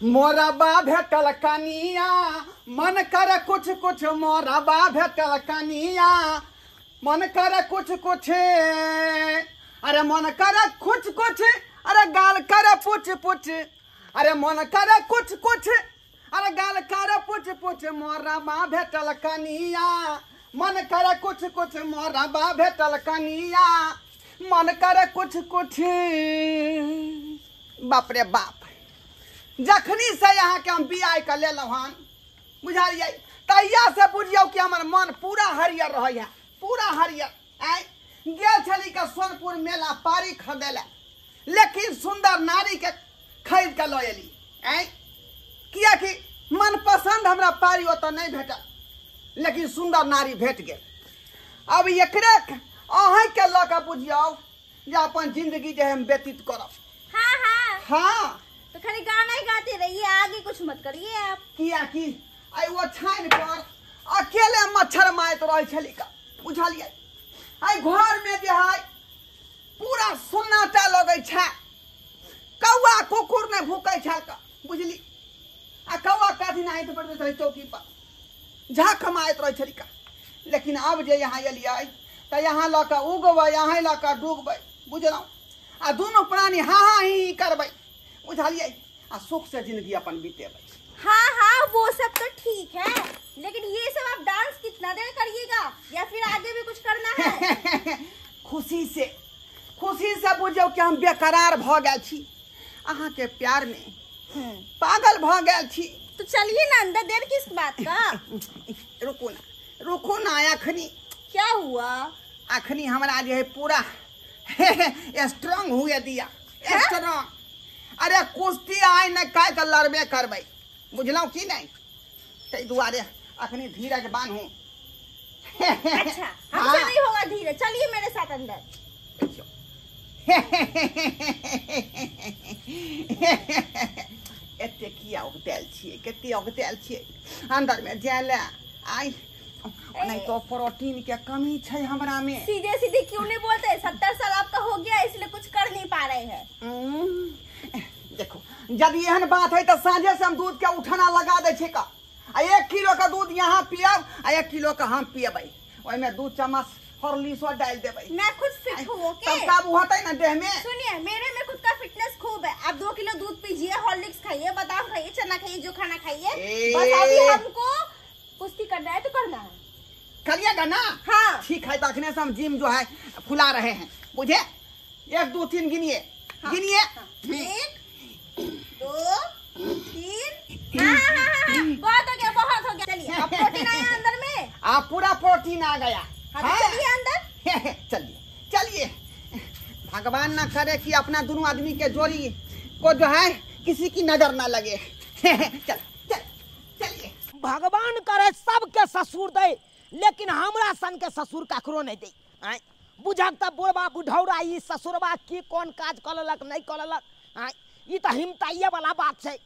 मोरबा भेटल कनिया मन करे कुछ कुछ, मोरबा भेटल कनिया मन करे कुछ कुछ, अरे मन करे कुछ कुछ, अरे गाल करे पुछ पुछ, अरे मन करे कुछ कुछ, अरे गाल करे पुछ पुछ, मोरबा भेटल कनिया मन करे कुछ कुछ, मोरबा भेटल कनिया मन करे कुछ कुछ। बाप रे बाप, जखनी से यहाँ के हम बियाह के लेलहुँ हन बुझलियै, तहिया से बुझियौ कि हमर मन पूरा हरियर रहै है, पूरा हरियर। आइ गेल छली के सोनपुर मेला पारी खरीदै लए, लेकिन सुंदर नारी के खरीद के लऽ एली। आइ कियाकि मनपसंद हमरा पारी ओतऽ नहि भेटल, लेकिन सुंदर नारी भेट गेल। अब एकरे अहीँके लऽ कऽ बुझियौ जे अपन जिंदगी जे हम व्यतीत करब। हाँ हाँ हाँ, तो खाली गाना ही गाते रहिए, आगे कुछ मत करिए आप। कियाकि आइ ओ छानि पर अकेले मच्छर मारैत रहै छली का बुझलियै। आइ घर में जे है पूरा सन्नाटा लगै छै, कौआ कुकुर नहि भूकै छल का बुझली। आ कौआ काथी नाहित पड़ैत छलै चौकी पर, झाँख मारैत रहै छली का। लेकिन अब जे यहाँ एलियै तऽ यहाँ लऽ कऽ उगबै, यहाँ लऽ कऽ डूबबै बुझलहुँ, आ दुनू प्राणी हाँ हाँ ही ही करबै बुझलियै, आ सुख से जिंदगी अपन बितेबै। हाँ हाँ वो सब तो ठीक है, लेकिन ये सब आप डांस कितना देर करिएगा या फिर आगे भी कुछ करना है? खुशी से, खुशी से बुझियौ कि हम बेकरार भऽ गेल छी, अहाँ के प्यार में पागल भऽ गेल छी। तो चलिए ना अंदर, देर किस बात का? रुकू ना, रुकू ना, अखनी क्या हुआ? अखनी हमरा जे है पूरा स्ट्रांग हुए दिया, स्ट्रांग। अरे कुश्ती आइ ने काल्हि तऽ लड़बे करबै बुझलहुँ कि नहि, ताहि दुआरे अखनी धीरज बान्हू। अच्छा, हमसे नहीं होगा धीरज, चलिए मेरे साथ अंदर। देखियौ एते किया उगतायल छियै, कते उगतायल छियै अंदर में जाय लए। आइ नहीं तो प्रोटीन के कमी छै हमरा में। सीधे सीधे क्यों नहीं बोलते? 70 साल आपका हो गया इसलिए कुछ कर नहीं पा रहे हैं। देखो यदि एहन बात है तो साँझे से हम दूध के उठाना लगा दै छै का, आ 1 किलो का दूध यहाँ पियब आ 1 किलो का हम पियबै, ओहिमे 2 चम्मच हॉर्लिक्सो डाल देबै। मैं खुद फिट हूँ, ओके? तब काबू होतै ना देह में। सुनिए, मेरे में खुद का फिटनेस खूब है। आप 2 किलो दूध पीजिए, हॉर्लिक्स खाइए, बादाम खाइए, चना खाइए, जो खाना खाइए, बस अभी हमको कुश्ती करना है तो करना है। करिएगा ना? हाँ ठीक है, तो अखने से हम जिम जो है फुला रहे हैं बुझे। 1 2 3 गिनिए। हाँ, गिनिए। हाँ। 1 2 3। हाँ हाँ हाँ, बहुत हो गया, बहुत हो गया। चलिए अब प्रोटीन आया अंदर में। आप पूरा प्रोटीन आ गया। हाँ, तो चलिए अंदर। चलिए चलिए, भगवान ना करे कि अपना दोनों आदमी के जोड़ी को जो है किसी की नजर ना लगे। चल चल चलिए। भगवान करे सबके ससुर दे, लेकिन हमरा सन के ससुर ककरो नहीं दे। आय बुझक त बुढ़बा बुढ़ौरा ई ससुरबा की कोन काज कऽ लेलक नहीं कऽ लेलक। आय ई तऽ हिमताइए वाला बात छै।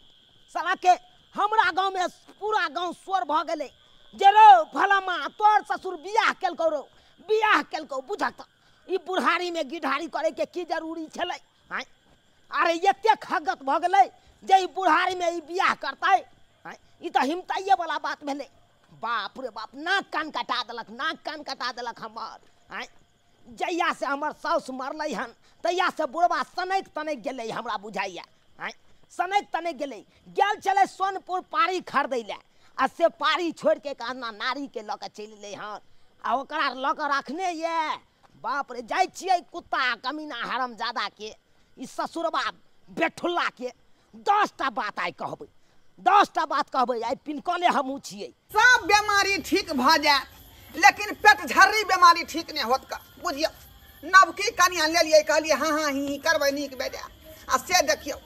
साला के हमरा गाँव में पूरा गाँव शोर भऽ गेलै जे रौ फलामा तोर ससुर बियाह केलकौ रौ, बियाह केलकौ। बुझक त ई बुढ़ारी में गिढ़ारी करे के की जरूरी छलै? आय अरे एते खगत भऽ गेलै जे ई बुढ़ारी में ई बियाह करतै। आय ई तऽ हिमताइए वाला बात भेलै। बाप रे बाप, नाक कान कटा देलक, नाक कान कटा देलक हमर। आँय जहिया से हमर साउस मरलै हन तहिया से बुढ़बा सनकि तनकि गेलै हमरा बुझाइया। आँय सनकि तनकि गेलै, गेल छलै सोनपुर पारी खरीदै लए, आ से पारी छोड़िके कहना नारीके लऽ कऽ चलि एलै हन, आ ओकरा लऽ कऽ रखने यए। बाप रे, जाइ छियै कुत्ता कमीना हरामजादाके, ई ससुरबा बेठुल्लाके 10टा बात आइ कहबै, 10टा बात कहबै। आइ पिनकले हमहूँ छियै। सब बीमारी ठीक भऽ जायत, लेकिन पेट झर्री बीमारी ठीक नहीं होत का बुझियौ। नवकी कनिया लेलियै, कहलियै हाँ हाँ ही ही करबै नीक बेजाय, आ से देखियौ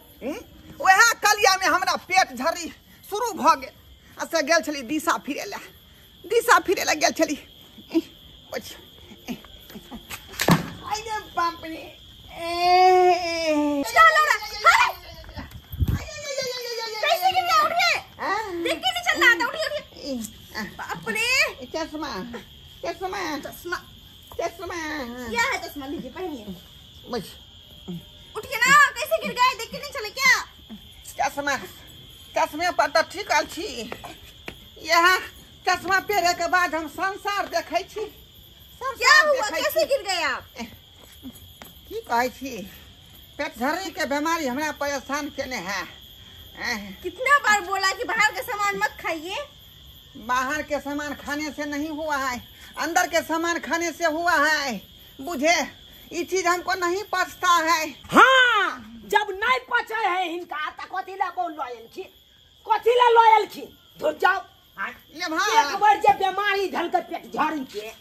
वएह कलिया में हमरा पेट झर्री शुरू भऽ गेल। आ से गेल छली दिशा फिरै लए, दिशा फिरै लए गेल छली। आइ बाप रे, कैसे गिर गया? उठिए, देख के नहीं चल रहा था। उठिए उठिए। बाप रे, चश्मा चश्मा चश्मा चश्मा क्या है? चश्मा लीजिए, पहनिए। बस उठिए ना, कैसे गिर गए? देख के नहीं चले क्या? चश्मा चश्मे पर तऽ ठीक छी। यहाँ चश्मा पहिरे के बाद हम संसार देखै छी। क्या हुआ, कैसे गिर गए आप? की कहै छी, पेट झर्री के बीमारी हमरा परेशान केने है। कितना बार बोला कि बाहर के सामान मत खाइए। बाहर के सामान खाने से नहीं हुआ है, अंदर के सामान खाने से हुआ है। बुझे, ये चीज हमको नहीं पचता है। हाँ, जब नहीं पचे है इनका त कथी ला बोल लयल, कथी ला लयल छी? धुर जाओ। एक बार जे बीमारी धल के पेट झड़ी के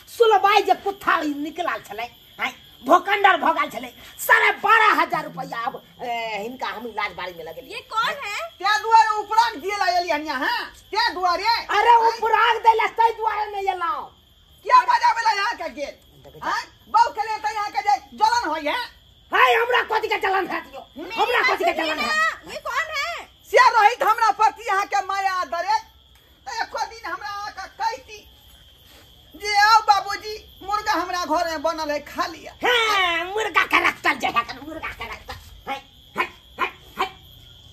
सुलबाई जे कुथारी निकलाल छलै, भोकंडर भगाल छलै, 12,500 रुपया अब इनका हम इलाज बारी में लगेलिए। ये कौन है? ते दुआरे उपराग दिए ला एली हन यहां, ते दुआरे। अरे उपराग देला तै दुआरे नहीं एलौ। क्या बजावे ला यहां के गेल? हां, बहु के ले त यहां के जे जलन होय है। हाय, हमरा कथि के जलन है दियो, हमरा कथि के जलन है? ये कौन है? से रहित हमरा प्रति यहां के माया दरे त एको दिन हमरा आके कहती जे आओ बाबूजी मुर्गा हमरा घर में बनल है खा लिया। हां, मुर्गा के रखतल जे है, मुर्गा के रखतल। हाय हाय हाय हाय,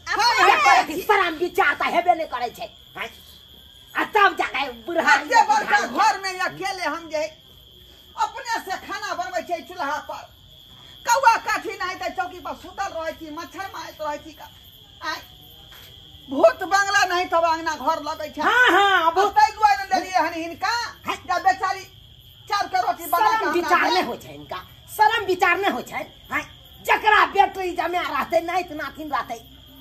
हां, शरम विचार त हेबे नै करै छै। हां, आ तब जाके बुढ़ा के बड़का घर में अकेले हम जे अपने से खाना बनबै छै चूल्हा पर, कौआ काठी नहीं त चौकी पर सुतल रहै छी, मच्छर मारैत रहै छी। आय भूत बंगला नहीं तो अंगना घर लगै छै। हां हां, अब तै दुआरे देलियै हन हिनका, जब बेचारी चार के रोटी बना के। शरम विचार नहीं होइ छै इनका, शरम विचार नहीं होइ छै। हां, जकरा बेटी जमा रहतै नाइत नातिन रहतै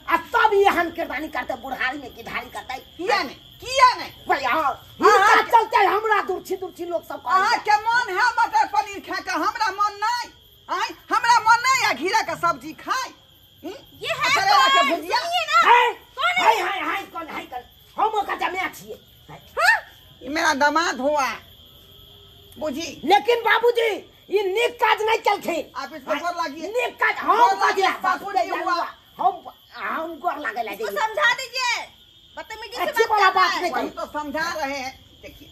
आ तब एहन किरदानी करतै, बुढ़ारी में किधारी करतै। किया नहीं, किया नहीं भैया? हिनका चलते हमरा दुर्छी दुर्छी लोग सब कहै। अहाँ के मन है मटर पनीर खाए के, हमरा मन नहीं। आय, हमरा मन नहीं है घीरा के सब्जी खाए। ये है कौन? भुजिया है हाय हाय हाय, कौन हाय कौन? हम ओकर जमा छियै। हां, ई मेरा दामाद हुआ बुझी। लेकिन बाबूजी ई नीक काज नहीं केलखिन। आप इसको गोर लागिए। नीक काज हम काज ससुर जी हुआ, हम गोर लागे लागे। इसको समझा दीजिए, बदतमीजी से अच्छी बात बात कर नहीं रहा है। वही तो समझा रहे हैं। देखिए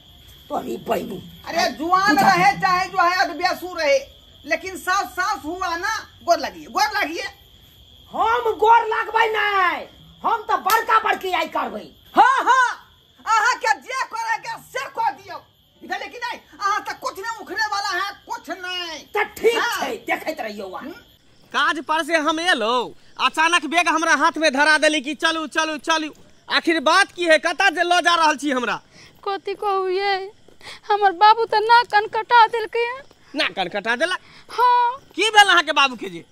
तोरी बहनी, अरे जुआन रहे चाहे जो है अधबेसू रहे, लेकिन सास सास हुआ ना। गोर लागिए, गोर लागिए। हम गोर लागबै नहीं, हम तो बड़का बड़की आई करबै। हाँ हाँ, अहाँ के जे करे के से कह दियौ, बुझलियै कि नहीं? अहाँ तऽ कुछ नहीं उखड़े वाला है, कुछ नहीं। त ठीक छै, देखैत रहियौ। काज पर से हम एलो, अचानक बैग हमरा हाथ में धरा देली कि चलू चलू चलू। आखिर बात की है, कतऽ जे लऽ जा रहल छी हमरा? कथी कहू ये, हमर बाबू तऽ नाक कान कटा देलकै। नाक कान कटा देलक? हाँ। की भेल अहाँ के बाबू के जे?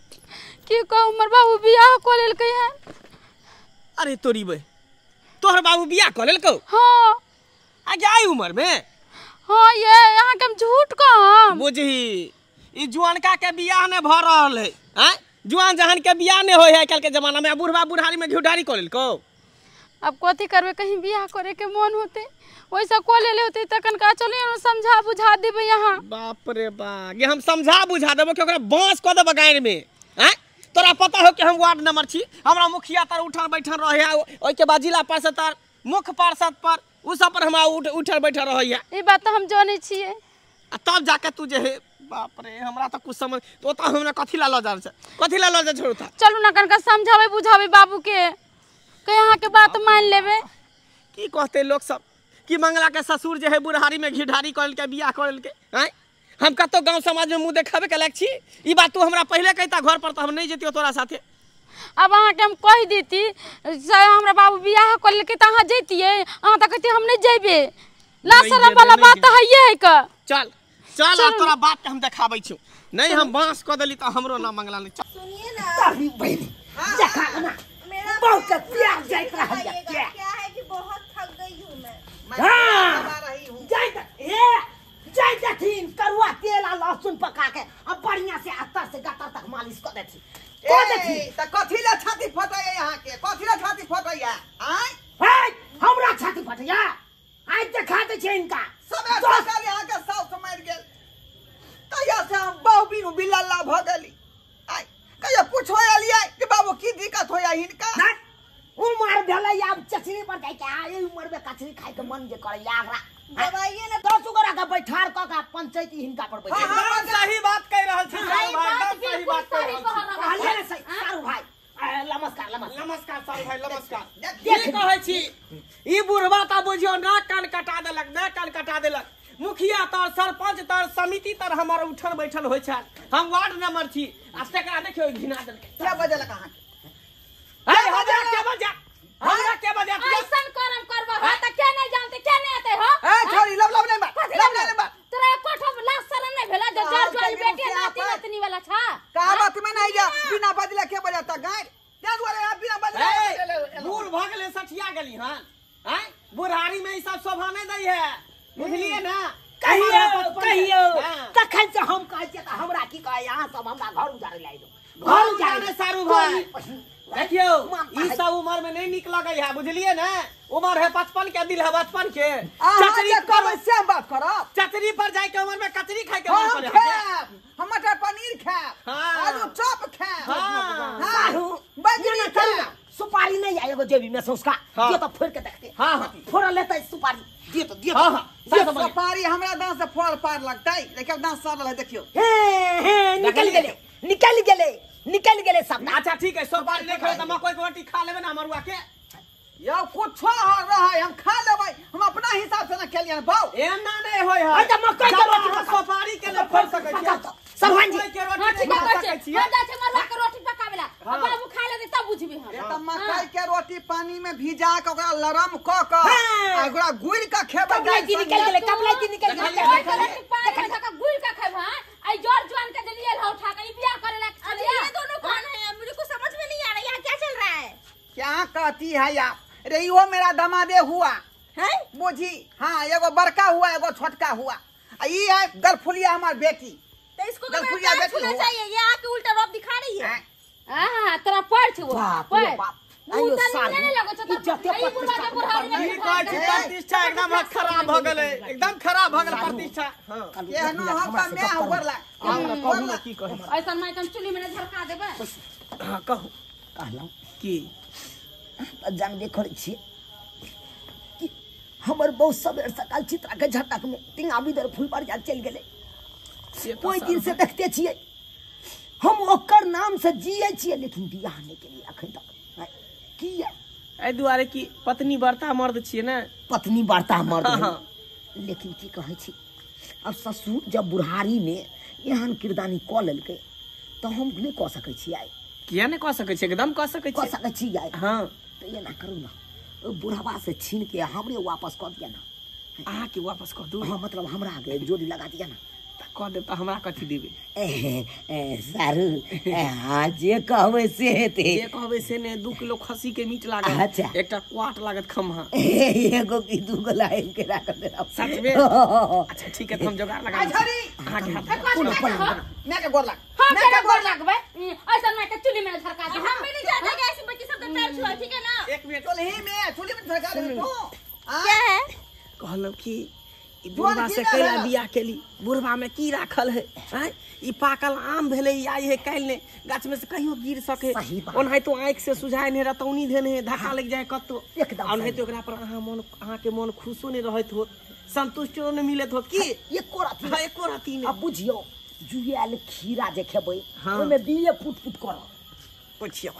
की कहू, हमर बाबू बियाह कऽ लेलकै हन। अरे तोरी बे, तोहर बाबू बियाह कऽ लेलकौ? हाँ। आ जाय उम्र में? हाँ ये, अहाँ के हम झूठ कहम? बुझही, ई जुआनका के बियाह नहि भऽ रहल है। आँय, जुआन जहान के बियाह नहि होइ है आइ काल्हि के जमाना में, आ बुढ़बा बुढ़ारी में घिउढारी कऽ लेलकौ। अब कथी करबै, कहीं बियाह करे के मन होते वैसा कऽ लेले होते तखन का। चलिए हम समझा बुझा देबै यहाँ। बाप रे बा, ये हम समझा बुझा देबो कि ओकरा बांस कऽ देबो गाँड़ में। आँय, तोरा पता हो कि हम वार्ड नंबर छी, हमरा मुखिया तर उठल बैठल रहे है, ओहिके बाद जिला पार्षद तर, मुख्य पार्षद पर, उ सब पर हमरा उठल बैठल रहे है। ई बात तऽ हम जानै छियै। आ तब जाके तू जे है, बाप रे, हमरा तऽ कुछ समझ तो ओतऽ हमरा कथी ला लऽ जा छै, कथी ला लऽ जा छोड़ू था। चलू ना कनका समझाबै बुझाबै बाबू के, कहीं अहाँ के बात मान लेबै। की कहते लोग सब कि मंगला के ससुर जे है बुढ़ारी में घिढारी कऽ लेलकै, बियाह कऽ लेलकै। आँय, हम कतौ गांव समाज में मुँह देखाबे के लायक छी? ई बात तू हमरा पहिले कहिता घर पर तऽ हम नहीं जैतियौ तोरा साथे। अब अहाँ के हम कहि देती हमरा बाबू बियाह कऽ लेलकै तऽ अहाँ जैतियै? अहाँ तऽ कहतियै हम नहीं जैबे। ला शरम वाला बात तऽ हइये है का। चल चल, आ तोरा बाप के हम देखाबै छियौ। नहीं हम बांस कऽ देली तऽ हमरो नाम मंगला नहीं। सुनिए ना तोरी बहनी, देखा ना बहुत प्यार जाइत रहल है। क्या है कि बहुत थक गई हूँ मैं। हां, जाइत ए जाइत देथिन करुआ तेल आ लहसुन पका के अब बढ़िया से अत्तर से गत्तर तक मालिश कऽ देथिन, कऽ देथिन। त कथी ला छाती फटैया यहाँ के? कथी ला छाती फटैया? आय हे, हमरा छाती फटैया? आइ देखा दै छै इनका। सबे सकाल यहाँ के साउस मरि गेल, तहिया से हम बहु बिनु बिलल्ला भऽ गेली। आय कहियो पूछो एलियै कि बाबू की दिक्कत होया हिनका? उमर भेलै आब चचरी पर जाय के, आ एहि उमर में कचरी खाय के मन जे करैया एकरा दबाइए ना। 10 गोरा के बैठार कऽ के पंचायती हिनका पर बैठा। हां, सही बात कहि रहल छी चारू भाई, एकदम सही बात कहि रहल छी। कहलियै ने सही चारू भाई। नमस्कार नमस्कार नमस्कार साल भाई नमस्कार। की कहै छी ई बुढ़वा त बुझियो ना कान कटा देलक ना कान कटा देलक। मुखिया तर सरपंच तर समिति तर हमर उठन बैठन होइ छल, हम वार्ड नंबर छी आ तकरा देखियो घिना देलक। के बजलक अहाँ? अरे हमरा के बजा, हमरा के बजा? ऐसन करम करबो हो त के नहीं जानते के नहीं आते हो? ए छोरी लब लब नहीं बात, लब नहीं बात। तोरा कोठो लाज शरम नहीं भेला जे जर ज्वाल बेटी नाती नातनी वाला छा? का बात में नहीं जा बिना बजले के बजाता गाय त्या दुआरे आप बिना बजले बूढ़ भ गेलै सठिया गेली हन। हैं बुढ़ारी में ई सब शोभा नहीं दै है, बुझलिए ना? कहियो कहियो तखन से हम कहै छियै त हमरा की कहै अहाँ सब हमरा घर उजाड़े ला आइलो। घर उजाड़े सारू भाई देखियो ई सब उम्र में नहीं निक लगै है, बुझलिए ना? उम्र है 55 के, दिल है बचपन के। चचरी पर से हम बात करब, चचरी पर जाय के उम्र में कचरी खाय के मन करे। हम मटर पनीर खाएब, आलू चॉप खाएब, सारू बजरी खाएब। सुपारी नहीं आएगो जेबी में सौसका दियो तो फोड़ के देखते। हां हां फोड़ लेतै सुपारी दियो तो दियो। हां हां सुपारी हमरा दांत से फोड़ पार लगतै। देखियो दांत सड़ल है देखियो। हे हे निकल गेलै निकल गेलै निकल गेलै सब। अच्छा ठीक है सुपारी नहीं खाए त मकई के रोटी खा लेबै ना मरुआ के। यो कुछो हो रहा है हम खा लेबै, हम अपना हिसाब से ना खेलियन बाऊ। एना नहीं होय है। अच्छा मकई के रोटी सुपारी के ले फोड़ सकै छी सरवान जी। के रोटी ठीक कहै छी, हम जाइ छै मरुआ के रोटी पकावेला, बाबू खा लेतै तब बुझबी हम। त मकई के रोटी पानी में भिजा के ओकरा लरम क क आ ओकरा गुड़ के खेबै। कपलाई निकल गेलै, कपलाई निकल गेलै। पानी में धक गुड़ के खेबै। हां आई जोर जवान के देलिए ल उठा के ई बियाह करे ला। अब ये दोनों कौन है? मुझे कुछ समझ में नहीं आ रहा यहाँ क्या चल रहा है। क्या कहती है आप? रे यो मेरा दमादे हुआ है बुझी। हाँ एगो बड़का हुआ एगो छोटका हुआ। ई है गलफुलिया हमार बेटी। तो इसको तो मेरा छूना चाहिए, ये आके उल्टा रौब दिखा रही है। हां तोरा पर छौ बाप बाप। आयो साल नहीं लगो छ त ई बुढ़वा के बुढ़ारी में की कहै छी प्रतिष्ठा एकदम खराब भ गेलै, एकदम खराब भ गेलै प्रतिष्ठा। हां केहनो हम त मैं होरला आउ न कहू न की कहै ऐसन माय कम चुली में झरका देबै। हां कहू कहलौ की जानबे करै छियै कि हमर बहुत सबेर सकाल चित्रा के झटक में टिंगाबी दर फुलबारिया चलि गेलै। ओहि दिन से देखते छियै हम ओकर नाम से जियै छियै लेकिन बियाह नहि केलियै अखन तक। किया? एहि दुआरे कि पत्नी बर्ता मर्द छियै ने। पत्नी बर्ता मर्द। लेकिन की कहै छी अब ससुर जब बुढ़ारी में एहन किरदानी कऽ लेलकै तऽ हम नहि कऽ सकै छियै। किया नहि कऽ सकै छियै? एकदम कऽ सकै छियै, कऽ सकै छियै। हां तऽ एना करू ना बुढ़ावा से छीन के हमरे वापस कऽ दिया ना। अहाँ के वापस कऽ दू? हाँ मतलब हमरा के जोड़ी लगा दिया ना। तऽ कऽ देब तऽ हमरा कथी देबै? ए सारू हाँ जे कहबै से हेतै। जे कहबै से ने 2 किलो खस्सी के मीट लागत। अच्छा एकटा क्वाट लागत खम्हा। एगो की 2 गो लाइन के राखल देब। सच में? अच्छा ठीक है हम जोगाड़ लगा अहाँ के हाथ मैं के गोर लाग, मैं के गोर लागबै। ऐसन माय के चुली में झरका दे। हम भी नहीं चाहते कि ऐसे बच्चे सब पैर छुआ, ठीक है ना? एक मिनट चुल्ही में चुल्ही में झरका दे तू। क्या है? कहलौ कि ई बुढ़वा से कैला बियाह केली, बुढ़वा में की राखल है? हैं ई पाकल आम भेलै आई है काल्हि ने गाछ में से कहियो गिर सके। ओनाहितो आँखि से सुझाय नहि रतौनी धेने है धक्का लागि जाय कतौ। ओनाहितो ओकरा पर अहाँ मन अहाँ के मन खुशो नहि रहैत होत, संतुष्टियो नहि मिलैत होत की एको राति। हां एको राति नहि। अब बुझियो जुआयल खीरा जे खेबै ओहिमे बिये फुट फुट करब। पुछियो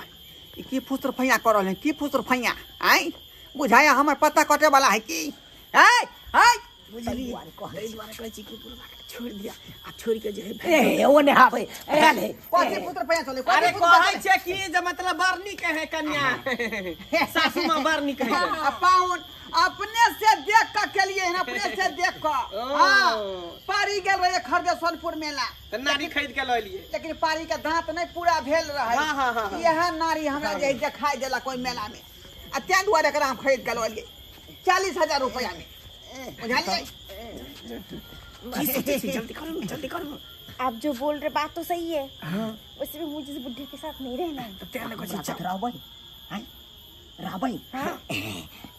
ई की फुसर फैया कर रहल है? की फुसर फैया आइ बुझाया हमर पत्ता कटे वाला है की? आइ आइ बुझलिए एहि दुआरे कहै छी कि बुढ़वा के छोड़ दिया आ छोड़ के जे है ए ओ ने आबै आयल है कथी पुत्र फैया चले? अरे कहै छै कि जे मतलब बरनी कहे कन्या सासू मां बरनी कहे आ पाउन अपने से देख के केलिए हन, अपने से देख के। हां पारी गेल रहे खरीदे सोनपुर मेला त नारी खरीद के ल लिए, लेकिन पारी के दांत नहीं पूरा भेल रहे। हां हां हां यह नारी हमरा जे देखाई देला कोई मेला में आ तें दुआरे एकरा हम खरीद के ल लिए 40,000 रुपया में। बुझलिए? जल्दी करू जल्दी करू। आप जो बोल रहे बात तो सही है। हाँ वैसे भी मुझे इस बुढ़े के साथ नहीं रहना है। तब तेरा कुछ अच्छा रहबै हैं रहबै। हां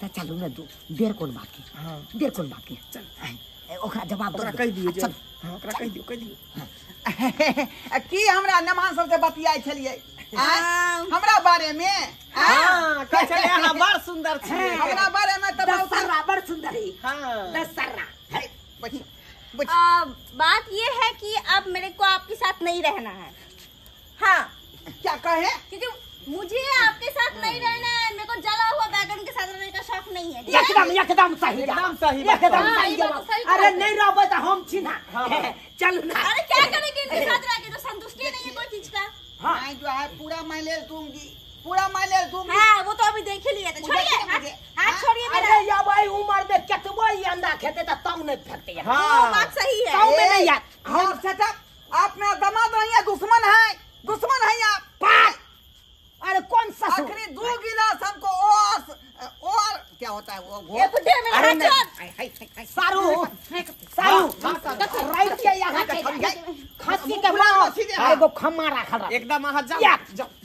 त चलू ना दू देर कोन बात के। हां देर कोन बात के चल ओकरा जवाब ओकरा कहि दियो। चल हां ओकरा कहि दियो कहि दियो। की हमरा नमान सब से बतियाय छलियै हमरा बारे में? हां कहै छलै अहाँ बड़ सुंदर छी। हमरा बारे में त दसरा बड़ सुंदर है। हां दसरा है। बात ये है कि अब मेरे को आपके साथ नहीं रहना है। हाँ क्या कहे? क्योंकि मुझे आपके साथ नहीं रहना है, मेरे को जला हुआ बैगन के साथ रहने का शौक नहीं है। एकदम एकदम सही, एकदम सही बात। एकदम हाँ, सही ये बात जवाब। तो सही अरे बात है। नहीं रहबै त हम छी ना, चलू ना। अरे क्या करेंगे इनके साथ रह के, तो संतुष्टि नहीं है कोई चीज का। हाँ। मैं जो है पूरा माइलेज दूंगी, पूरा माइलेज दूंगी। हाँ वो तो अभी देख ही लिया था। मुझे छोड़िए मुझे- हाथ, हाथ छोड़िए मेरा। अरे या भाई उम्र में केतबो ई अंडा खेते त तौ नहीं फेंकते यार। हाँ। वो बात सही है। तौ में नहीं यार। हम सेटअप आप मेरा दामाद नहीं है, दुश्मन है, दुश्मन है आप। पाँच। अरे कौन ससुर? आखिरी 2 गिलास हमको और क्या होता है वो ये बुढ़े मेरा अरे हाथ नहीं। छोड़। सारू सारू राइट के यहाँ के खस्सी के मांस एगो खम्मा राखल रह। एकदम अहाँ जाओ। या,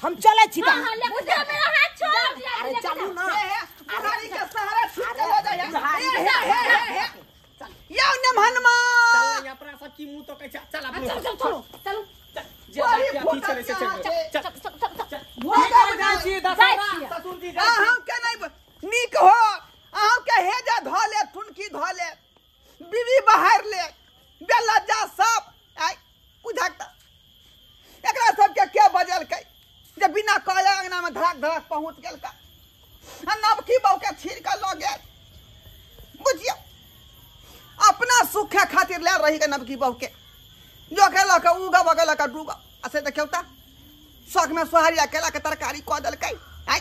हम चले छी हाँ, हाँ, ले बुढ़े मेरा हाथ छोड़। अरे चलू ना। बुढ़ारी के सहारा छूट के हो जाए। हे हे हे हे या नमहनमा चल अपना सब की मुंह तो कहै छै, चल अपनो। चल चल चलो चलो जे जाति अथी चलै छै, चल चल चल चल चल चल। भोगा छी जाइ छियै। ससुर जी जाइ अहाँ के नहीं नीक हो, अहाँ के हेजा धऽ ले, ठुनकी धऽ ले, बीबी बाहर ले, बेलज्जा सब आइ बुझक त एकरा सबके के बजलकै जे बिना कहले अंगना में धड़क धड़क पहुंच गेलकै आ नवकी बहू के छीन के लऽ गेल। बुझियौ अपना सुख के खातिर ले रही के नवकी बहू के जो के लऽ के उगब के लऽ के डूबब आ से देखियौ त शौक में सोहारी आ केला के तरकारी कऽ देलकै। आइ।